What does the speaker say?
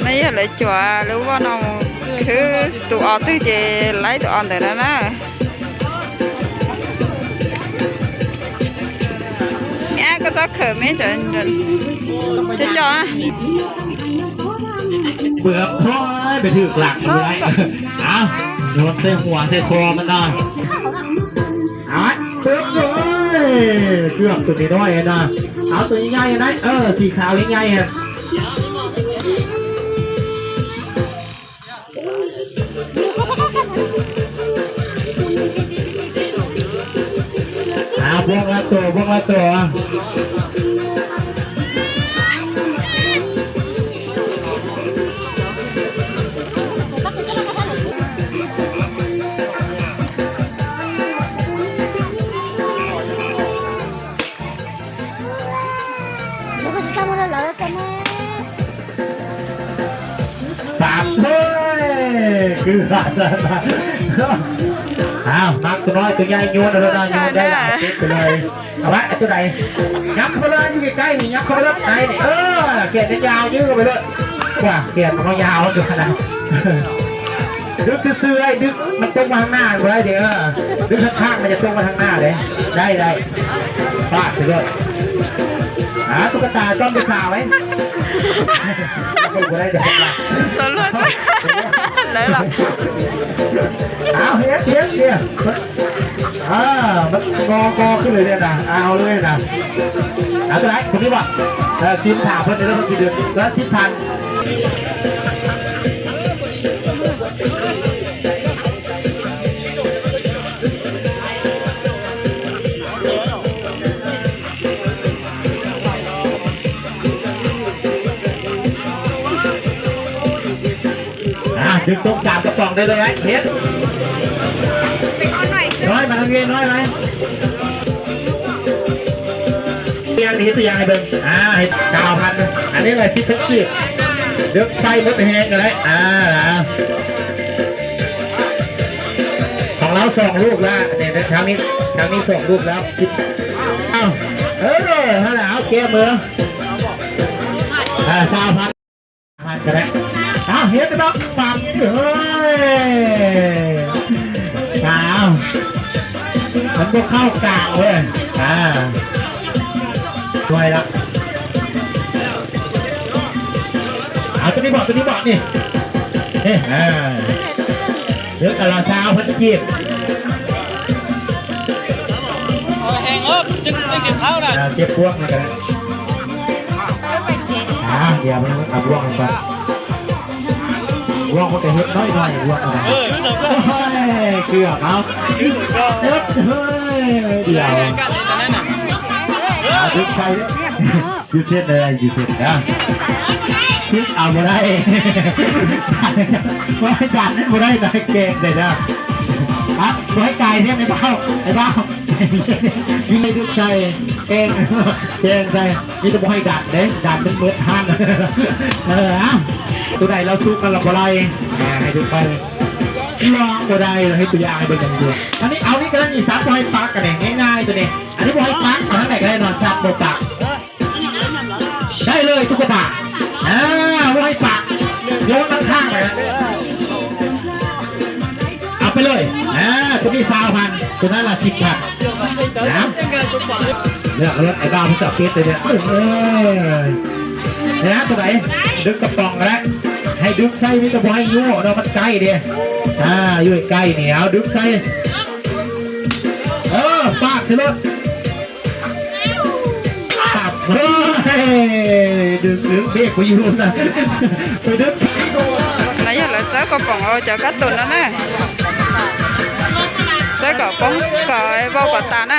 No yog lawv cuam lub voj no mus khwb tus os twg ces laib tus os ntawd no na. Ab, koj txhob khawm me, cov coj na. Pwm phob pes thwm lam tus laiv. Av, nws tej hua tej kho mas no. Av, pwm, kwj tus nim no na. Av, tus nyaj na, xim khav li nyaj. Av, poob lab tuag, poob lab tuag. Pam, kwj, av, mas tus no tus nyaj nyuaj no, nyuaj dai, peb tus lawm. Av, tus dais, nyab kho lawm, yug kais ni, nyab kho lawm, dais ni, kiag nyab yau nyab kho lawm. Ua kiag tus no yau dua na. Dwb xwb xwb, dwb mas toob mas hang naj ua dais, dwb thaj thaj mas yog toob mas hang naj dais. Dais, dais. Pam, tus ko tas toj ntu xaus. Txog luag lawv los. Av, hiab hiab hiab. Mas nko nko khwb lawm li na, av, hauv lub na. Av, tus laiv, tus tib pom, sib tham phob, sib tham. Dwb toob xam koj pom dai lawm, hiab. Nói mà, nói mà. Tôi ăn thì tôi ăn thì đừng. À, thì sao anh? Anh ấy là ship thất nghiệp. Được xây mới tôi hẹn rồi đấy. À, là. Còn láo sòng lụt ra. Để, để thángนี้, thángนี้sòng lụtแล้ว. Ship. Ờ. Ờ, rồi, hay là áo kia mưa. À, sao anh? Hiab rau pam. Tau,มันก็เข้ากลางเว้ย อ่า ด้วยละ เอาตัวนี้บอก ตัวนี้บอกนี่ เฮ้ย อ่า เดี๋ยวแต่ละซาวพันกีบ Ờ, hèn ốp, chứng, chứng chịu tháo nè. À, tiếp vuông này cái này. À, giờ mình ập vuông này coi. Vuông có cái hiệp nói thôi, vuông này. Ừ, đúng rồi. Ôi, kìa, không? Ướp, hơi, điều. À, đứng khay đấy. Chưa xếp đây, đây, chưa xếp đó. Xếp à, vào đây. Vào đây, đặt đến vào đây, đây, kèm đây đó. Đó, vào cái cài thêm này, bao, này, bao. Đi đây, được thầy. Kèm, kèm thầy. Ni tsis muaj hais dam ne, dam twb muaj tag. Tus dais los xu no los puas lais, hais tus pais los puas dais los hais tus yam hais pes nyas tus. Ann ni au ni ka ni xav muaj hais pab ka ne, nyaj nyaj tus ne. Ann ni muaj hais pab mas hab ne ka ne no xav muaj pab. Dais lawm tus ko pab. Muaj hais pab. Yuav ua tag khaj na. Au peb lawm. Tus ni xaus phas, tus nab los sib phas. Ua rau ai dab peb txom peb tes tias, tus dais, dwb koj pom lawm, hais dwb saib vim tus puas hais nyuaj no mas kaij tias, yuav kaij niam dwb saib. Pab xwb lauj. Tam, dwb dwb peb kuv yug na. Dwb. No yog lawv txawb kaus poom cov kab tus no na. Txawb kom poob kom vau kom tas na.